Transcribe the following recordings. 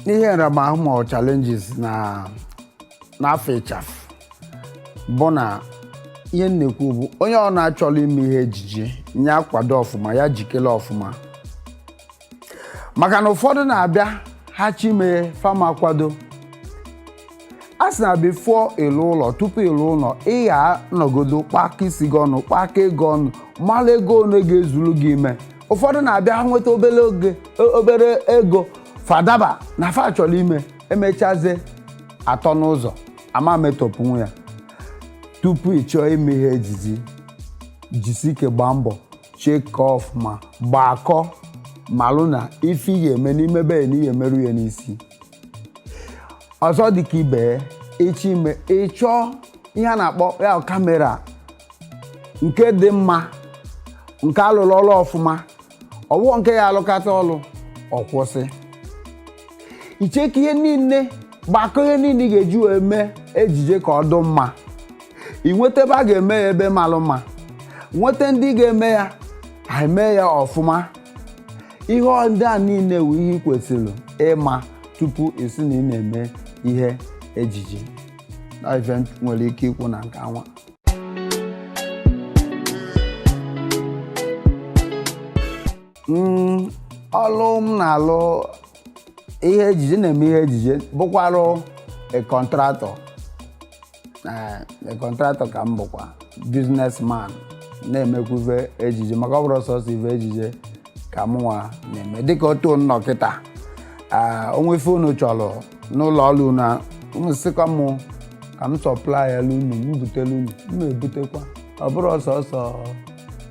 Ihe nramahụ ma ọ challenges na n'afọ ịchafụ bụ na ihe m na-ekwu bụ onye ọ na-achọrọ ime ihe ejije, ya kwado ọfụma, ya jikere ọfụma, maka na ụfọdụ na-abịa ha chime fama kwado. A sị na before ịlụ ụlọ, tupu ịlụ ụlọ, ị ga-anọgodo kpakọ isi gị ọnụ, kpakọ ego ọnụ, mara ego ole ga-ezuru gị ime. Ụfọdụ na-abịa ha nweta obere oge, obere ego, fadaba na fa chọrọ ime, emechazie atọ n'ụzọ ama metọpụnwu ya. Tupu ị chọọ ime ihe ejiji, jisi ike, gbaa mbọ, chekọọ ọfụma, gbakọ, malụ na ife ị ga-eme n'ime be ya na ị ga-emerụ ya n'isi. Ọzọ dịka ibe ya, ịchọ ime, ịchọọ ihe a na-akpọ ya camera nke dị mma, nke alụrụ ọrụ ọfụma, ọwụọ nke ya alụkata ọlụ ọ kwụsị. Icheka ihe niile, gbakọ ihe niile ị ga-eji wee mee ejije ka ọ dị mma. Ị nweta ebe a ga-eme ya, ebe malụ mma, nweta ndị ga-eme ya, ha eme ya ọfụma. Ihe ndị a niile wụ ihe ị kwesịrị ịma tupu isi na ị na-eme ihe ejije. Na ife m nwere ike ikwu na nke anwa. Ọlụ m na-alụ, ihe ejije, na-eme ihe ejije, bụkwarụ a contractor. A contractor ka m bụkwa, businessman na-emekwa ife ejije, maka ọ bụrụ sọsọ ife ejije ka m nwa na-eme. Dịka otu nnọ kịta, onwe ife unu chọrọ n'ụlọ ọrụ unu, unu sịkwa m ka m supply elu unu, m butelu unu, m ebutekwa. Ọ bụrụ sọsọ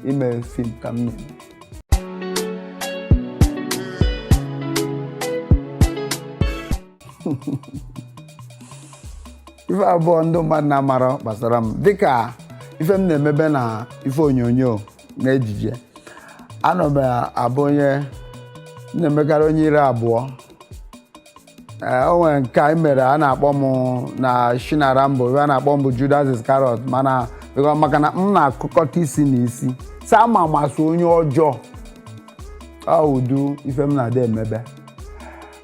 ime film ka m na-eme. Ife abụọ ndị mmadụ na-amara gbasara m, dịka ife m na-emebe na ife onyonyo na ejije, anọ m abụ onye m na-emekarị onye ire abụọ. Ee, o nwere nke anyị mere a na-akpọ m na Shina Rambo, ebe a na-akpọ m bụ Judas Iscariot, mana maka na m na-akụkọta isi na isi sa ma masị onye ọjọọ, ọ udu ife m na-adị emebe.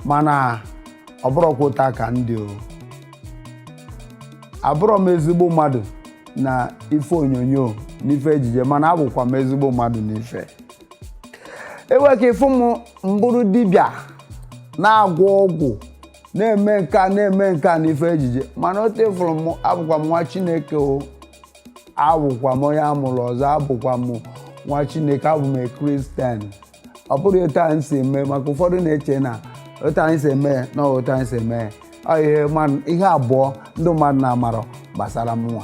Mana ọ bụrụkwa ụta ka ndị o abụrọ m ezigbo mmadụ na ife onyonyo na ife ejije, mana abụkwa m ezigbo mmadụ na ife enwe ka ịfụ m mbụrụ dibịa na-agwọ ọgwụ, na-eme nka, na-eme nka na ife ejije. Mana o tefuru m, abụkwa m nwa Chineke o, abụkwa m onye amụrụ ọzọ, abụkwa m nwa Chineke, abụ m Christian. Ọ bụrụ otu anyị si eme, maka ụfọdụ na-eche na otu anyị si eme na otu anyị si eme. Ọ ihe abụọ ndị mmadụ na-amarọ gbasara m nwa.